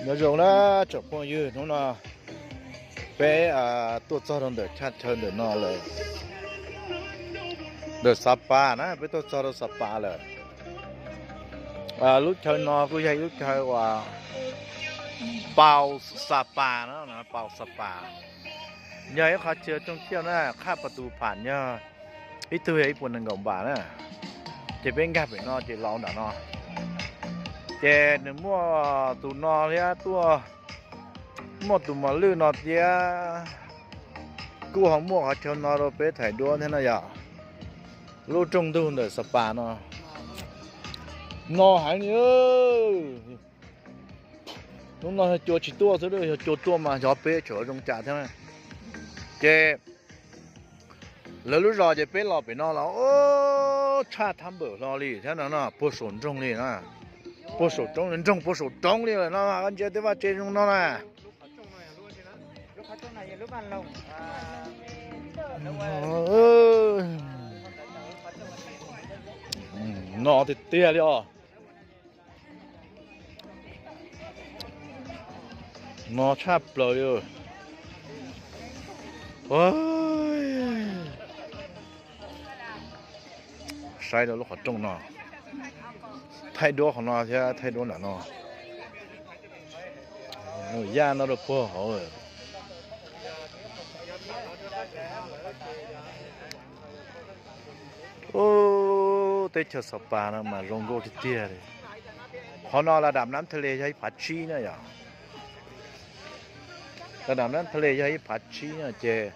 Nyob zoo na tsoom phooj ywg, hnub no peb tuaj txog rau ntawm thaj chaw ntawm no lawm, ntawm Xa Pas na, peb tuaj txog rau Xa Pas lawm. Lub chaw no kuj yog ib lub chaw uas Pau Xa Pas na, Pau Xa Pas. Yog ib qhov chaw coob tiag na, qhab pas tus pham yog ib tug yog ib puas nees nkaum npam na. Ces peb nkag pem no ces los nram no. Ces nws muaj tus no thiab tuaj, muaj tus mos lwj no thiab, kuj ho muaj qhov chaw no rau peb thaij duab thiab no yom. Lub rooj ntug ntawm Xa Pas no, no heev li. Hnub no yog cua tsis tuaj xwb, yog cua tuaj mas xyov peb tseem zoo cas thiab. Ces lawv lub zos ces peb los pem no los tshaj thab npawm hlo li thiab no, puag saum nroog li na, puag saum roob, nroog puag saum roob li lawm no, koj ntsia tej vaj tse zoo no na. No tiag tiag li os. No tshaj plaws li. Saib rau lub qhov rooj no, thaij duab qhov no thiab thaij duab nram no. Yaj no rau puag hauv. Ub, teb chaws Xa Pas no mas zoo nkauj tiag tiag li. Qhov no ladam nab tha le yog ib phav tsib na yom. Ladam nab tha le yog ib phav tsib no ces,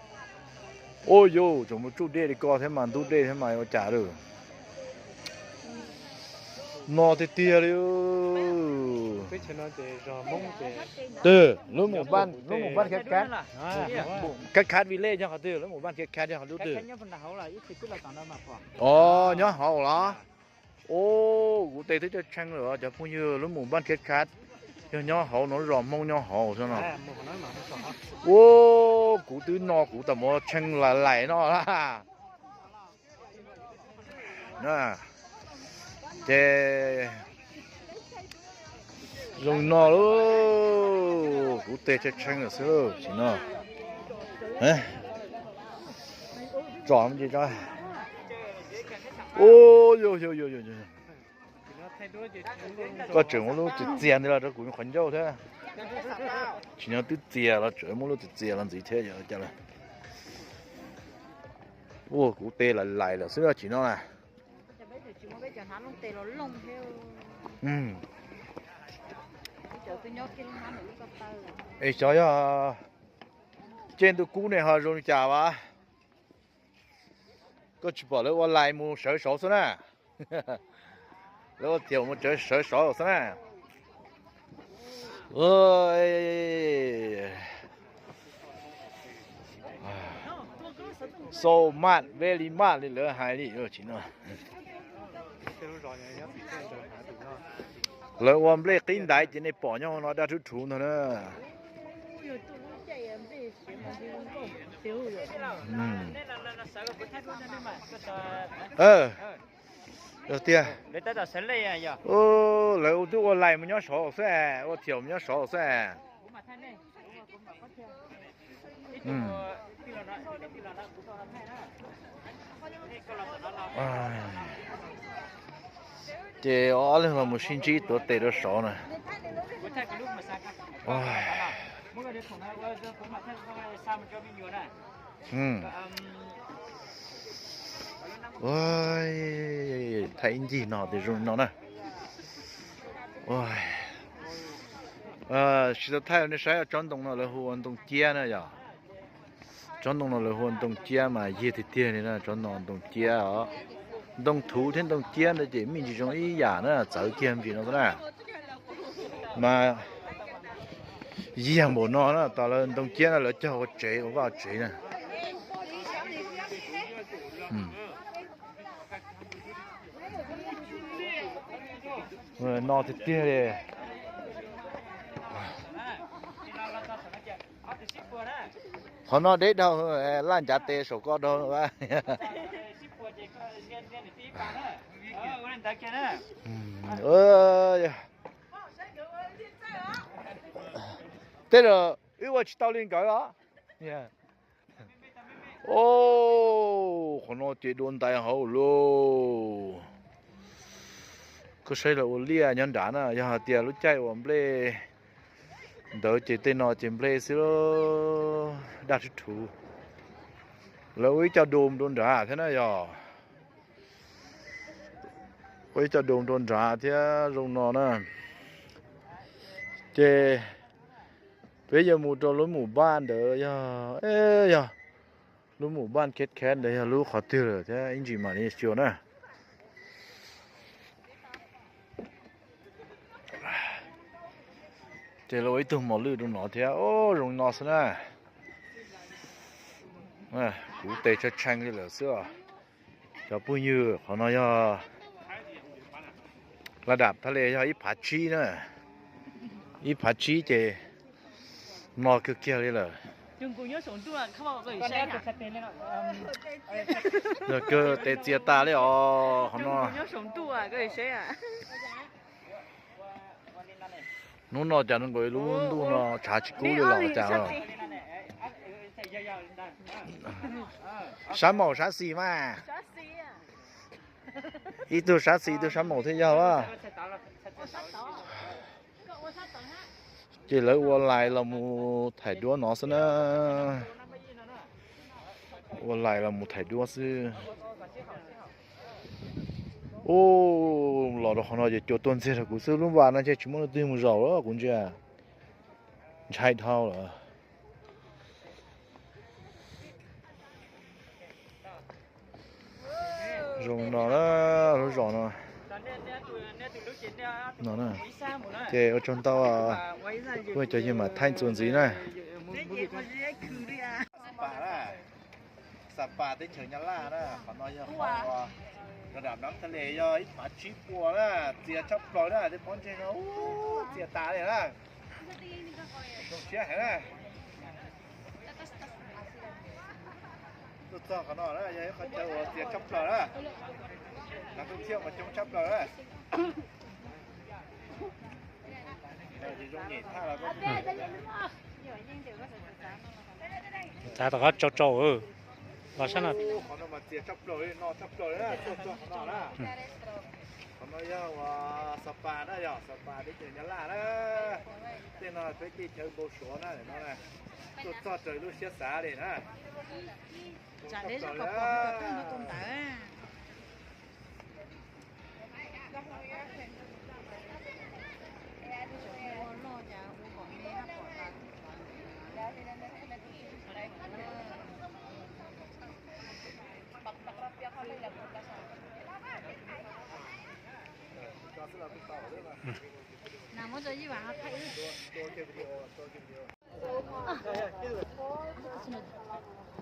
ua yus tseem mus tsuj dej li ko thiab mas ntub dej thiab mas ua cas lawm. No tiag tiag li. Twg lub mus Npaj, lub mus Npaj Khab Khab, Khab Khab Village yog qhov twg, lub mus Npaj Khab Khab yog qhov lub twg? Os, nyob hauv los? Ub, kuv tes twb tshee lawm cov phooj ywg, lub mus Npaj Khab Khab yog nyob hauv no, zos Hmoob nyob hauv xwb no. Ub, kuv twb no kuv tam mus tshee lais lais no. Ces zoo no lauj, kuv tes tshee tshee lawm xwb lauj, tsis no. Tsom ub, koj tseem muab lub txias txias ntawd los rau kuv qhov ncauj thiab. Tsis no twb txias los tseem muab lub txias txias los ntxiv thiab yog cas lawm. Ua kuv tes lais lais lawm xwb tsis no na. Es xyov yog caij ntuj kub ne ho zoo li cas as. Koj tsis pom lawv ua lais mus sawv saud xwb na. Lawv ua thiaum mus sawv saud xwb na. So mad, very mad li lawv hais li tsis no. Lawv ua nplej qib ntaiv ces nej pom nyob no daj rhuv rhuv ntag na. Tiag, lawv twb ua lais mus nyob saud xwb, ua thiaum mus nyob saud xwb. Ces ob leeg los mus sib ntsib tuav tes rau saud na. Thaij ib ncig no tias zoo no na. Tsis tau thaij nej saib, tsob ntoo no lawv hu ua ntoo ciab na yom. Tsob ntoo no lawv hu ua ntoo ciab mas yig tiag tiag li na, tsob no ntoo ciab os. Ntoo thuv thiab ntoo ciab ntawd ces me ntsis zoo ib yam na, txawv kiag me ntsis no xwb na. Mas yig npaum no na, tas lawv ntoo ciab na lawv cog ua tsev ua vaj tsev na. No tiag tiag li. Qhov no deb dhau, laj ncav tes saum ko dhau. Yog, yog, Tej zaum wb ua tsis tau li nkawd os. Os, qhov no ces dua ntais hauv lauj. Koj saib lawv ua liaj nyob nrad na, yog hais tias lub caij uas nplej ntawd ces tej no ces nplej xwb, daj rhuv rhuv. Lawv ua ib co dum rau nrad thiab na yog. Ua ib co dum rau nrad thiab zoo no na. Ces peb yuav mus rau lub mus npaj ntawd yog, yog lub mus npaj kheb kheb ntawd yog lub qhov twg lawm thiab ib ntsis mam li xyuas na. Ces los ua ib tug mos lwj rau no thiab, zoo no xwb na. Kuv tes tshav tshee li lawm xwb os. Cov phooj ywg, qhov no yog la dam thaj le yog ib phav tsib na. Ib phav tsib ces no kawg kiag li lawm. Yog kawg tes txias tas li os qhov no. Hnub no cas nkaus lub ntuj no tshav tsis kub li los cas. Sab maum sab xis mas. Ib tug sab xis ib tug sab maum thiaj yog a. Ces lawv ua lais los mus thaij duab no xwb na. Ua lais los mus thaij duab xwb. Ub, los rau qhov no ces cua tuaj ntxiag rau kuv xwb, lub vas no ces tsis muaj leej twg mus zaum lawm kuv ntsia. Ntshai dhau lawm. Zoo no na, lub zos no. No na. Ces ua tsaug ntau, kuv cov yawg mam thaij txuas ntxiv na. Xab Pas teb chaws Nyab Laj na, qhov no yog qhov uas, no dam nab thaj le yog ib phav tsib puas na, txias tshaj plaws na, tej pob ntseg no txias tas li na. Zoo siab heev na. Tuaj txog qhov no na yog ib qhov chaw uas txias tshaj plaws na, nas thooj thiab mas coob tshaj plaws na. Txav tom qhov tsau tsau, los sab no. Qhov no mas txias tshaj plaws li no, tshaj plaws li na, tuaj txog qhov no na. Qhov no yog uas Xab Pas na, yog Xab Pas teb chaws Nyab Laj na. Tej no peb teb chaws npau suav na, no na. Tuaj txog raws lub siab xav li na. Tsam deb zog kom pom tus kawg no tus ntawd.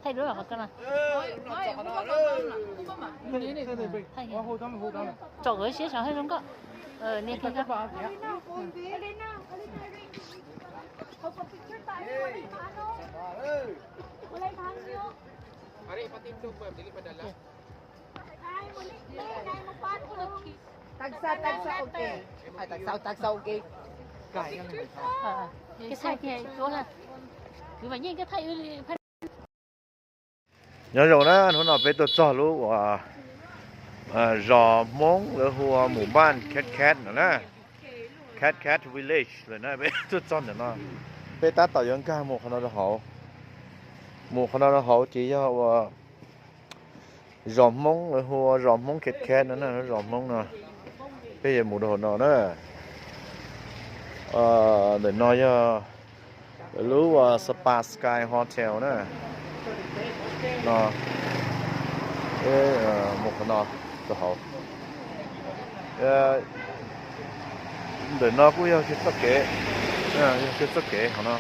Thaij duab los qhov ko na. Tsom kawg siab sov haj zoo nkauj. Nias kiag ko. Nyob zoo na, hnub no peb tuaj txog lub uas zos Hmoob lawv hu ua Mus Npaj Khet Khet no na. Khet Khet Village lawm na, peb tuaj txog ntawm no. Peb tab tom yuav nkag mus qhov no rau hauv. Mus qhov no rau hauv ces yog uas zos Hmoob lawv hu ua zos Hmoob Khet Khet no na, zos Hmoob no. Peb yuav mus rau hauv no na. Ntawm no yog lub uas Sapa Sky Hotel na. No, peb mus qhov no rau hauv. Ntawm no kuj yog kiag txoj kev, yog kiag txoj kev qhov no.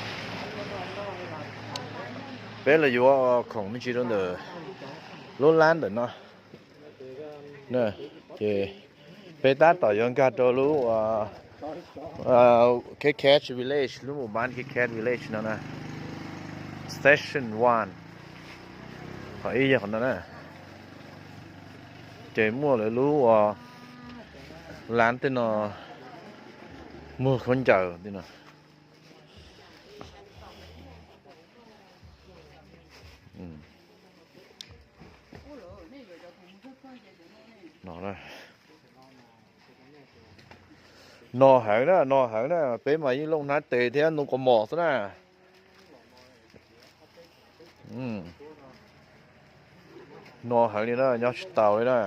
Peb los yuav khoom me ntsis rau ntawm lub lab ntawm no. Ces peb tab tom yuav nkag rau lub Khet Khet Village, lub Mus Npaj Khet Khet Village no na. Station one. Qhov ib yog qhov no na. Ces muaj lawv lub uas lab tej no muag khaub ncaws tej no. No, no heev na, no heev na, peb mas yeej looj hnab tes thiab ntoo kaus mom xwb na. No heev li na, nyob tsis taus li na.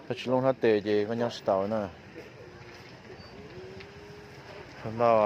Koj tsis looj hnab tes ces koj nyob tsis taus li na. Ntau,